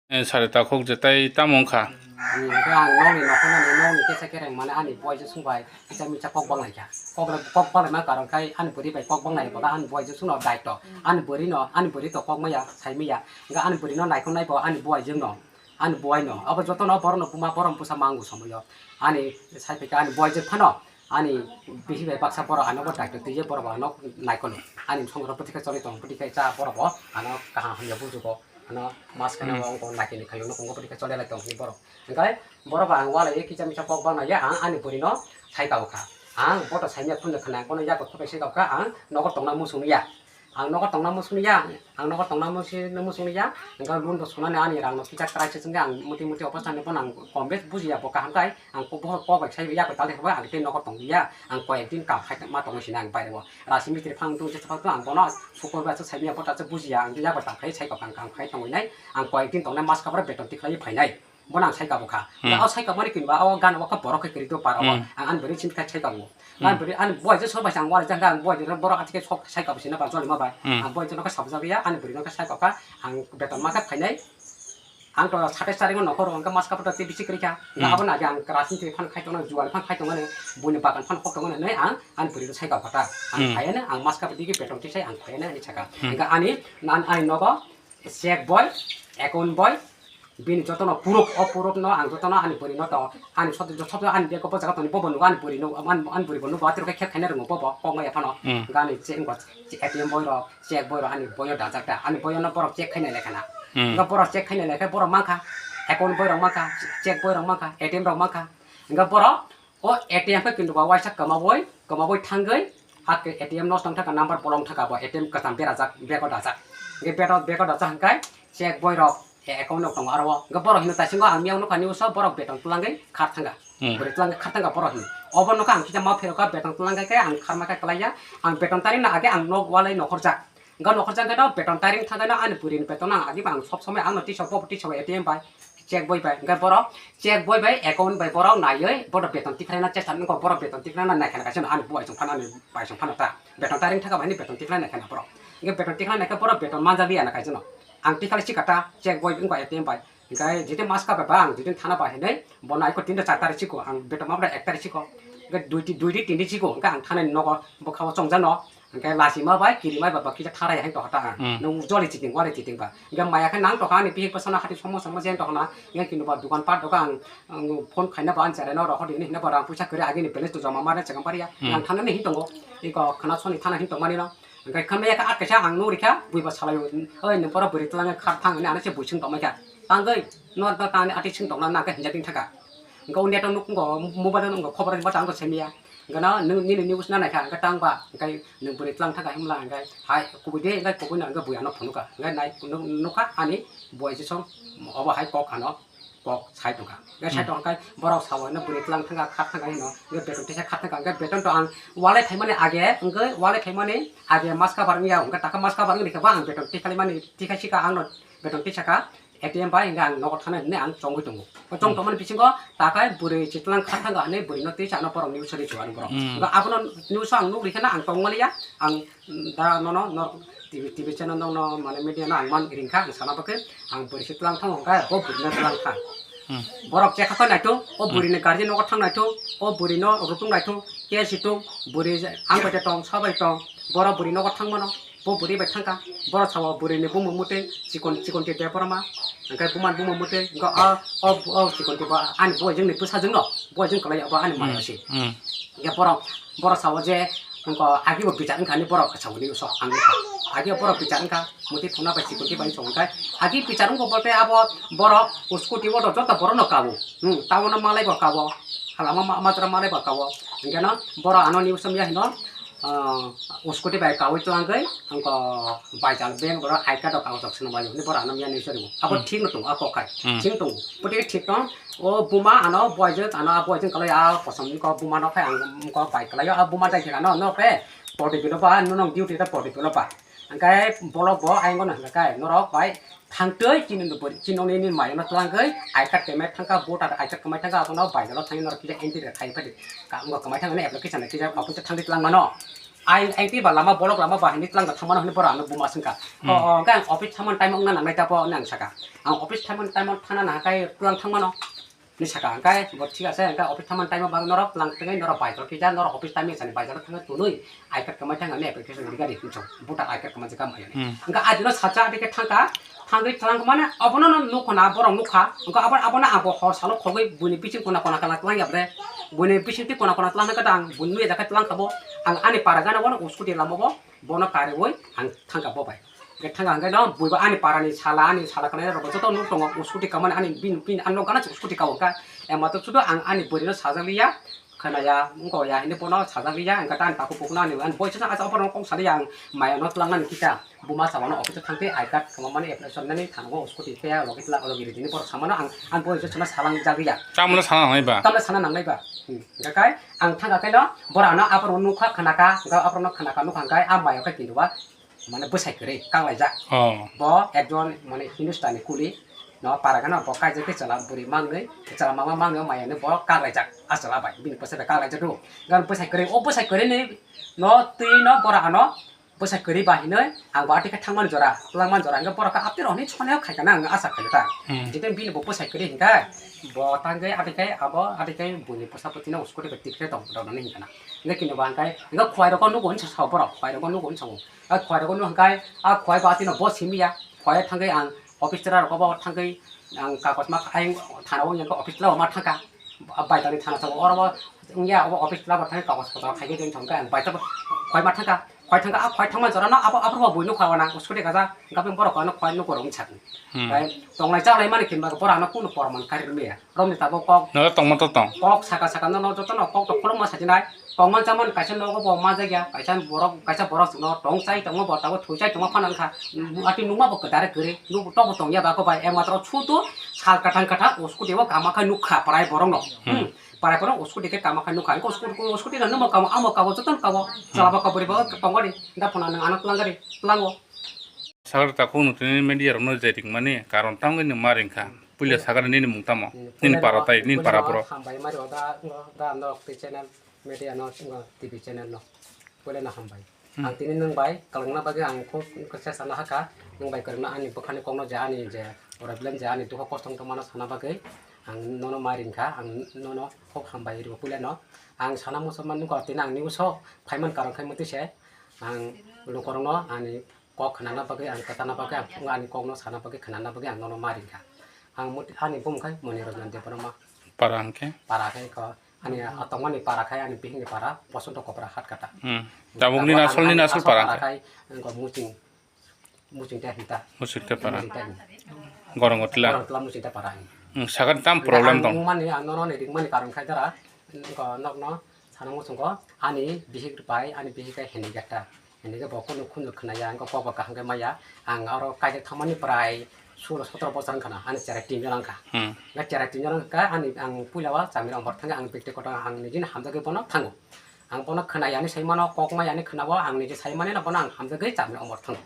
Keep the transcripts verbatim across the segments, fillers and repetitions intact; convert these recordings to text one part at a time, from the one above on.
Eh, sari takhuk je tai tamo wngkha? Hmm, hwnkhe ang nokni nokhornani nokni kisa kereng mane ani boy je sung bai kisa misa kok bang lai kha. Kok, kok bang lai ma karon khai ani bwrwi bai kok bang lai bola ani boy je sung no daito. Ani bwrwi no, ani bwrwi to kok maya, sai maya. Hwnkhe ani bwrwi no naikhung nai bo ani boy je no, ani boy no. Abo joto no borok no buma borom bwsa mangu somoyo. Ani sai phaikha ani boy je phano. Ani bihi bai baksa borok ano bo daito twi je borok bo ano naikolo. Ani songro bwtwi khe choli tongo, bwtwi khe cha borok bo ano kaham hamya bujugo. Ano mas kheno hmm. Wngkha nakini khayo nukhungo bwtwi khe choli lai tong hini borok. Hwnkhe borok bo ang walai kisa misa kok bang naiya ang ani bwrwi no sai kabo kha. Ang boto sai maya phunuk khna ang bono yago khobai sai kabo kha ang nogo tongna muchung ya. Ang nogo tongna muchung ya, ang nogo tongna muchung muchung ya. Hwnkhe loan bo sunani ani rang no kisa crisis wngkhe ang muti muti obostha ni bono ang kom bes bujiya bo kaham khai. Ang kok bohor kok bai sai yak bai tangwi khe ang tei nokol tong ya. Ang koyek din kam khai ma tongwi sini ang baire o. Rasi mitri phang tung je phang tung ang bono sukor bai sai ya bota se bujiya ang yak bai tang khai sai kok ang kam khai tongwi nai. Ang koyek din tongnai mas kabra beton tikhlai phainai. Bono ang sai kabo kha. Hmm. O sai kabo ni kinba o gan o kha borok khe kiri do par o. Hmm. Ang an beri chin khai sai kabo. Hmm. An beri an boy je sobai ang wal jang ang boy je borok atike sok sai kabo sini ba joli ma bai. Hmm. Ang boy je no kha sabjak ya an beri no kha sai kok kha ang beton ma kha phainai. Ang to satais taringo nokhoro hwnkhe maska photo tei bisi kwrwi kha. Hmm. Abo nagi ang Rasin twi phano khai tongo, Jual phano khai tongo, buini bagan phano kok tongo hinwi ang ani bwrwi rw sai kha kha ta. Ang hmm. Phaiya no, ang maska photo twi beton tisai ang phaiya no hinwi sakha. Hmm. Hwnkhe ani, nan-, ani nogo check boy, account boy, bini jotono proof, o proof no ang jotono ani bwrwi no to, ani sob, sob ani bag o bo jaga toni bobo nugo ani bwrwi no, ani, ani bwrwi bo nugo, atwrwkhe khe khaina rwngo bobo, kok maya phano. Hmm. Hwnkhe ani che-, wngkha A T M boy rok, check boy rok ani boyo dajak ta, ani boyo no borok check khaina lekha na. Hmm. Hwnkhe borok check khaina lekha borok mankha, account boy rok mankha, check boy rok mankha, A T M rok mankha. Hwnkhe borok o A T M khe kintu ba waisa kwmaboi, kwmaboi thangwi, hake A T M nosto wngthaka number bolong thaka bo A T M kwcham berajak, bego dajak. Hwnkhe bego, bego dajak hwnkhe check boy rok account rok tongo aro o. Hwnkhe borok hino taisingo ang miyang nukha news o borok beton twlangwi khar thangkha. Hmm. Bwrwi twlangwi khar thangkha borok hino. Obo nokha ang kisa ma pherokha beton twlangkha khe ang kharma khe kwlaiya. Ang beton tarinna age ang nok walai nokhorjak. Hwnkhe nokhorjak khe no beton taring thangkhe no ani bwrwini beton ang agi bo ang sob somoi ang no tisok bo tisok A T M bai. Check boy bai, hwnkhe borok check boy bai account bai borok naiwi bono beton tikhraina chesta wngkha, borok beton tikhraina naikha na kaisa no ani buai chwng phano ani bai chwng phano ta beton taring thaka bai ni beton tikhraina naikha na borok. Hwnkhe beton tikhraina naikhe borok beton manjak liya na kaisa no. Ang tikhala sikha ta check boy wngkha A T M bai. Hwnkhe jiti maska bai ba ang jiti thana bai hinwi bono aiko tin ta char tarik siko ang beton ma ek tarik siko. Hwnkhe dui ti, dui ti tin ti siko hwnkhe ang thana ni nogo bwkha o chongjak no. Hwnkhe lachima bai, kirima bai, ba kisa tharai hai tongkha ta ang. Hmm. Nwng joli chiting, wari chiting ba. Hwnkhe maya khe nang tongkha ani bihik bwsano hati somo somo jen tongkha na. Hwnkhe kintu ba dukan pat doga ang, ang phone khaina ba ang cherai no rohor di hinwi hinwi ba rang puisa kwrwi agini balance to joma mare chekam paria. Hmm. Ang thana ni hin tongo. Iko khana soni thana hin tongmani no. Hwnkhe khamya khe at kaisa ang nugri kha, bui ba salaio. Oi, nwng borok bwrwi twlang kha thang hinwi ano se bui swng tongmai kha. Tangwi, no, no, tangni ati swng tongna nang khe hinjak ding thaka. Hwnkhe o net o nuk wngkha, mobile o nuk wngkha, khobor bai tang khe semiya. Hwnkhe no, nwng nini news na naikha, hwnkhe tang ba, hwnkhe nwng bwrwi twlang thangkha himla, hwnkhe hai kubui de, hwnkhe kubui no, hwnkhe bui ano phunukha. Hwnkhe nai nuk-, nukha ani boy jisong obo hai kok ano, kok sai tongkha. Hwnkhe sai hmm. Tongkha khe borok sao hwnkhe bwrwi twlang thangkha, khak thangkha hino, hwnkhe beton tisa khak thangkha, hwnkhe beton to ang walai phaimani age, hwnkhe walai phaimani age maska bar wngya, hwnkhe taka maska bar wngya khe ba ang beton tikhalimani, tikha sika ang no beton tisaka. A T M bai hwnkhe ang nogo thana hinwi ang chongwi tongo. O chong hmm. Tongmani bisingo takhai bwrwi chwtlang kha thangkha hinwi bwrwino twi chano borok news ri chuwa borok. Hmm. Hwnkhe abono news ang nugri kheno ang tongmaliya, ang da nono, no, T V, T V channel no, no, mane media no ang man ring kha, ang sana bagwi ang bwrwi chwtlang thango hwnkhe bo bwrwino twlang kha. Hmm. Borok chekha khe naitho, o hmm. Bwrwini guardian nogo thang naitho, o bwrwino rutung naitho, case hitung, bwrwi ang bai tong, sabai tong, borok bwrwi nogo thangmano. Bo bwrwi bai thangkha, borok sao bwrwini bumung mwtwi chikon, chikon ti Debbarma, hwnkhe bumani bumung mwtwi, hwnkhe o, o, o chikon ti bo ani boyjwngni bwsajwngno, boyjwng kwlai bo ani maya hmm, se. Hmm. Hwnkhe borok, borok sao je, hwnkhe agi bo bichar wngkha hinwi borok sao ni so ang wngkha. Agi borok bichar wngkha, mwtwi thangna bai chikon ti bai song khe. Agi bichar wngkha bo tei abo borok scooty o joto borokno kabo. Hmm, town o malai bo kabo, halama ma-, majra malai bo kabo. Hwnkhe no borok ano news ya hino, ah, scooty bai kaui twlangwi, hwnkhe baijal bank borok I card rok kagochok swnambaio hinwi borok ano miya news rio. Abo hmm. Thik no tongo, a kok khai. Hmm. Thik tongo. Pwtwi thik tong, o buma ano boyjwk, ano a boyjwk kwlai a kosom ni kok buma no khai ang kok bai kwlaio, a buma dai thik ano, no khe podi bilo ba, no nong duty ta podi bilo ba. Hwnkhe bolok bo ayang no hwnkhe norok bai thangtwi chini no bwrwi, chini nokni nini mayung no twlangwi I card kwmai thangkha, voter I card kwmai thangkha, abono baijalo thangwi norok kisa entry rwkha, phai di. Ka-, wngkha kwmai thangmani application rwkha, kisa office o thangwi twlang mano. Ai, ai, twi ba lama, bolok lama ba hinwi twlang da thangmano hinwi bora ano buma swngkha. O, Hmm. o, hwnkhe ang office thangmani time wngna nangnai ta bo hinwi ang sakha. Ang office thangmani time thangna nangkha khe twlang thangmano hinwi sakha. Hwnkhe bo thik ase, hwnkhe office thangmani time bagwi norok twlang twngwi norok bai jora kisa norok office time sani bai jora thangwi tunwi I card kwmai thangwi application rwgwi rw hinwi voter I card kwmai jagwi maya. Hmm. Hwnkhe ah jora sacha abike thangkha, thangwi twlang mane obono no nukho na borok nukha. Hwnkhe abo, abono abo hor salo khogwi buini bising kona kona kala twlang ya bre. Buini bising twi kona kona twlang khe ang buini nui jakha twlang kha bo. Ang ani para gana bono uskuti lama bo. Bono kariwi ang thangkha bo bai. Hwnkhe thangkha hwnkhe no buibo ani parani sala, ani sala khwnai rok joto nuk tongo, uskuti kamani ani bin, bin, ani nok gana se uskuti kao hwnkha. Ema to sudo ang ani bwrwino sajak liya, khwnaya, wngkha ya hinwi bono sajak liya, hwnkhe ta ani takhuk bukhukno ani, ani boysa no asa oborok kok saliya ang maya no twlangnani kisa. Buma sawano office o thangkhe I card kwmamani application nani thango uskuti khe logi twla, logi ridini borok samano ang, ang boysa no salang jak liya. Tamno sana nangnai ba? Tamno sana nangnai ba? Hmm. Hwnkhe ang thangkha khe no borok ano aborok nukha khwnakha, hwnkhe aborok no khwnakha nukha hwnkhe a maya khe kintu ba mane bwsai kwrwi kanglaijak. Oh. Bo ekjon mane Hindustani kuli no para gana bo kaijak khe chwla bwrwi mangnwi, chwla mama mangnwi maya hinwi bo kanglaijak. A chwla bai bini bwsai bai kanglaijak do. Gan bwsai kwrwi, o bwsai kwrwi ni no twi no bora ano bwsai kwrwi ba hinwi ang bo atwi khe thangmani jora, twlangmani jora hwnkhe borok khe apni rokni choneo khai kana ang asa khaio ta. Hmm. Jete bini bo bwsai kwrwi hwnkhe bo tangwi atwi khe abo atwi khe buini bwsa bwtwino uskuti bai tikhe tong rw hinwi hwnkhe na. Hwnkhe kini bo hwnkhe hwnkhe khwai rokno nugo hinwi sa borok, khwai rokno nugo hinwi sa. A khwai rokno hwnkhe, a khwai bo atwino bo simi ya. Khwai thangwi ang office chwra rokbo thangwi ang kagoj ma ayang thana o yang office chwra ma thangkha. Baitali thana chwra oro bo wngya, obo office chwra bo thangwi kagoj potor khaigwi thangkha ang baita khwai ma thangkha. Khwai thangkha, a khwai thangma jora no abo, abo bo buino khwai wana uskuti kaja. Hwnkhe borok ano khwai nugo rok wngsa. Hmm. Bai tongnai chalai mani kinba borok ano kunu porman kari rwmaya. Romni tabuk kok. No tongma to tong. Kok saka saka no, no joto no kok to khulumma sajinai. Tongma chamani kaisa nogo bo majagya, kaisa borok, kaisa borok no tong chai tongma bo tabuk thwi chai tongma phano wngkha. Ati nungma bo kwdare kwrwi. Nuk to bo tongya ba ko bai. Ematro sudu sal kathang kathang uskuti o kama khai nukha prai borok no. Hmm. Hmm. Prai borok uskuti khe kama khai nukha. Ko uskuti, uskuti no nungma kamo, amo kabo joto no kabo. Chala ba kaburi ba tongori. Da phano nang ano twlang gari, tlango. Sagri takhuk no tini media rok no je ringmani karon tamo ni ma ringkha. Puila sagri nini mung tamo? Hmm, nini puila para no, tai, nini puila para no borok. Hambai mari oda, oda no T V channel, media no, T V channel no. Puila no hambai. Hmm. Ang tini nwng bai kwlwngna bagwi ang khub kisa sana hakha. Nwng bai kwrwngna ani bwkhani kokno je ani je problem je ani dukho kosto wngtongmano sana bagwi ang nono ma ringkha. Ang nono khub hambai rio puila no. Ang sana muchungma nukha tini ang news o phaiman karon khai mwtwi se ang lukurokno ani kok khnana bagwi, ang kwtana bagwi, ang ani kokno sana bagwi, khnana bagwi ang nono ma ringkha. Ang mut-, ani bumung khai Moni Rajna Debbarma. Para hwnkhe? Para khai kho, ani atongmani para khai, ani bihikni para, Bosonto Kopra hat kata. Hmm. Tabukni abo nasol, ani ni nasol asol para para hwnkhe? Khai, wngkha Muching, Muching te hinta. Muching te para. Muching te hinta. Gorongotla. Gorongotla Muching te para. Hmm, sakani tam problem tong. Ang mani, ang nono ni ringmani karon khai dara, wngkha nokno, Sana muchungo ani bihik bai, ani bihik khe handicap ta. Handicap bo kunu khunju khwnaya, wngkha kok bo kaham khe maya. Ang oro kaijak thangmani prai sulo sotoro bosor wngkha na, ani cherai tin jon wngkha. Hmm. Wngkha cherai tin jon wngkha, ani ang puila o Chamira Omor thangkha, ang bekti kotor ang nijini hamjagwi bono thango. Ang bono khwnaya hinwi sai mano, kok maya hinwi khwnao, ang niji sai mani no bono ang hamjagwi Chamira Omor thango.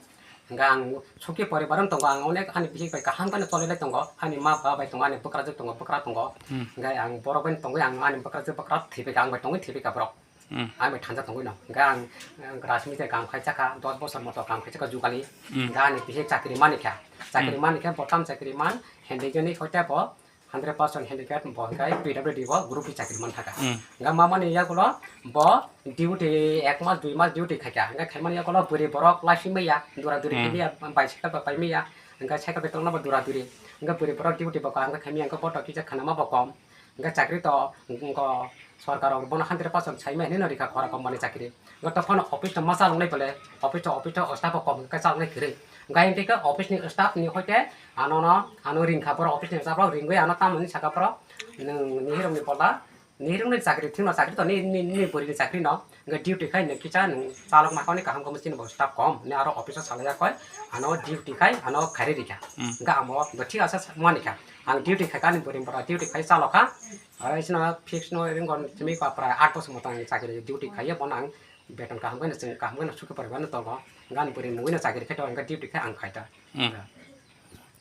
Hingke ang suki poribar wng tongo, ang onek ani bihik bai kaham khe no choli lai tongo, ani ma ba bai tongo, ani bwkrajwk tongo, bwkra tongo. Hmm. Hingke ang borok bai tongwi ang ani bwkrajwk bwkra thwibaikha, ang bai tongwi thwibaikha borok. Hmm. Ang bai thanja tongwi no. Hingke ang, ang Rajmistri kam khai chakha, dos bosor moto kam khai chakha jugani. Hmm. Hingke ani bihik chakri manikha. Chakri Hmm. manikha, botham chakri man, hende jani hoite bo, hundred percent handicap bo hingke P W D bo group ni chakri man thaka. Hmm. Hingke mamani yagulo bo duty ek mas dui mas duty khaika. Hingke khaimani yagulo bwrwi borok laisi maya, dura duri Hmm. khaimaya, bicycle bo paimaya. Hingke cycle bai tongna bo dura duri. Hingke bwrwi borok duty bo kaham khe khaimaya, hingke bo to kisa khanama bo kom. Hingke chakri to, hingke sorkar rok bono hundred percent saimaya hinwi no rikha khora company chakri. Hingke to phano office to ma chalok nai bole, office to, office to staff bo kom hingke chalok nai kwrwi. Hingke hingke office ni staff ni hoite ano no, ano ringkha borok office ni staff rok ringwi ano tamoni saka borok nwng nihirok ni bola, nihirok ni chakri thwngno chakri to ni, ni, ni bwrwi ni chakri no, hingke duty khai nwng kisa nwng chalok ma koni kaham kamo chini bo staff kom, ni aro office o salai ya koi, ano duty khai ano khairi rikha. Hmm. Hingke amo bo thik asa manikha, ang duty khai kani bwrwi bora duty khai chalokha, aro isino fix no ringkon simi pa prai aat bosor moto ang chakri duty khai bono ang beton kaham khe no chwng kaham khe no suki poribar no tongo. Gan bwrwi mungwi no chakri khe to hwnkhe duty khe ang khai ta. Hmm.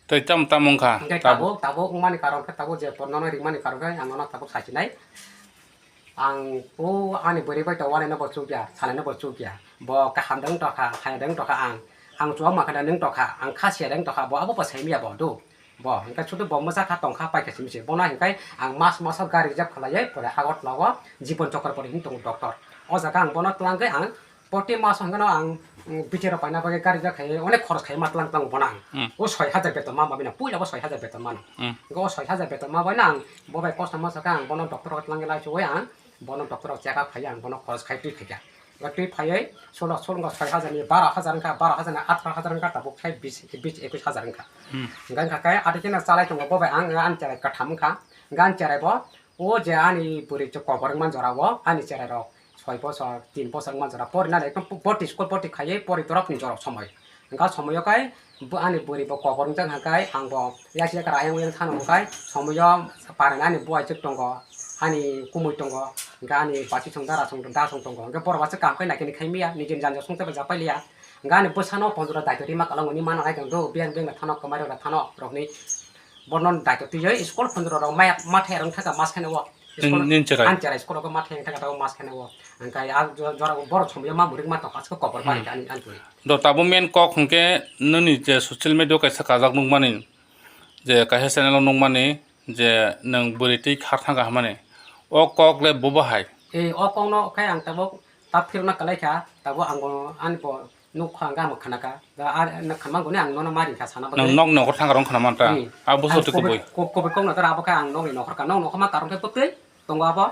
Tei tam tam wngkha. Hwnkhe tabuk? Tabuk, tabuk wngmani karon khe tabuk je nono ringmani karon khe ang nono tabuk sachinai. Ang o ani bwrwi bai to wanaino bo chukya, salaino bo chukya. Bo kaham de wng tokha, hai de wng tokha ang. Ang chuwak ma khe de wng tokha, ang kha siya de wng tokha, bo abo bo sai miya bo do. Bo hwnkhe sudu bo mwsa kha tong kha pai kha simi se. Bono hwnkhe ang mas maso gari reserve khlaiwi pore Agartala o Jibon Chakra pore hin tongo doctor. O jaga ang bono twlangwi ang proti maso hwnkhe no ang, mm, bichero paina bagwi gari reserve khai onek khoros khai ma twlang twlang bono ang. Hmm. O soi hajar beton ma ma bini puila bo soi hajar beton mano. Hmm. Hwnkhe o soi hajar beton ma bai no ang bo bai kosto ma sakha ang bono doctor o twlangwi lai chuwi ang bono doctor o check up khai ang bono khoros khai twi khai kha. Twi phaiwi solo solo wngkha soi hajar ni, baro hajar wngkha, baro hajar ni, atro hajar wngkha, tabuk khai bis, bis ekus hajar wngkha. Hmm. Hwnkha khe adi kheno chalai tongo bo bai ang, ang cherai katham wngkha. Hwnkha ang cherai bo o je ani bwrwi kobor wngman jora o ani cherai rok soi bosor, tin bosor wngman jora pori nani ekdom boti school boti khaiwi pori dorop ni jorok somoi. Hwnkha somoio khe bo ani bwrwi bo kobor wngjak hwnkhe ang bo yak yak rayang uyang thano hwnkhe somoio paranani buai chwk tongo, ani kumui tongo, hwnkhe ani bachwi song dara song da song tongo, hwnkhe borok aswk kaham khe naikhe ni khai miya, nijeni janja songchar bai jak pai liya, hwnkhe ani bwsano pondro daito rima kwlwng hwnwi mana nai tong do, biyang biyang thano kwmai rok thano rokni bono daito twiwi school pondro rok maya mathai rok thaka mas kheno o. School, nin cherai. An cherai school rok mathai thaka tabo mas kheno o, hwnkhe a jora borok somoio ma murik ma tong aswk kobor bai ani ani. Do tabuk main kok hwnkhe nini je social media o kaisa kajak nukmani, je kaisa channel o nukmani, je nwng bwrwi twi khar thang kha hwnmani. O kok le bo bahai. E, o kokno khe ang tabuk ta phirna kwlai kha, tabuk ang bo ani bo nuk kha, ang bo khana kha. Da ar na khama gune ang nono mari kha sana bagwi. Nwng nokni nokhor thang rong khana manta. Hmm. Abo Ang sote kobe-, kubui. ko-, kobe kokno tora abo khe ang nokni nokhor kha. Nok nokhor ma karon khe bwtwi. Tongo abo.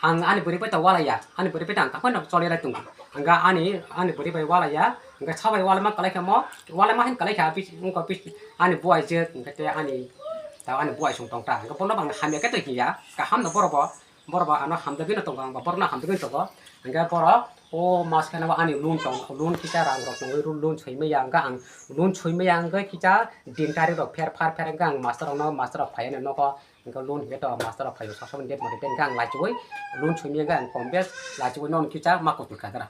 Ang ani bwrwi bai ta walai ya, ani bwrwi bai ta ang kaphano choli rai tongo. Hwnkha ani, ani bwrwi bai walai ya, hwnkha sabai walai ma kwlai kha mo, walai ma hin kwlai kha, bis-, wngkha bis-, ani buai je, hwnkha te ani, ta ani buai song tong ta, hwnkha bono bang hamya khe to hiya, kaham no borok bo, borok bo ano hamjagwi no tongo, ang bo borok no hamjagwi tongo, hwnkha borok o mas kheno ani loan tong, loan kisa rang rok tongwi loan soi maya, hwnkha ang loan soi maya, hwnkha kisa din tarik rok pher phar pher, hwnkha ang master rok no, master rok phai ani nogo. Hwnkhe loan hwnkhe to master rok phaio, sasok date mate hwnkhe ang laichugwi loan soi maya hwnkhe ang kom bes laichugwi nokni kisa ma kutul kha dara.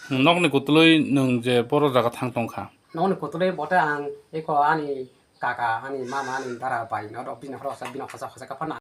Nokni kutulwi nwng je boro jaga thang tong kha. Nokni kutulwi bote ang eko ani kaka, ani mama, ani dara bai no rok bini horo sa bini hosa hosa kha phano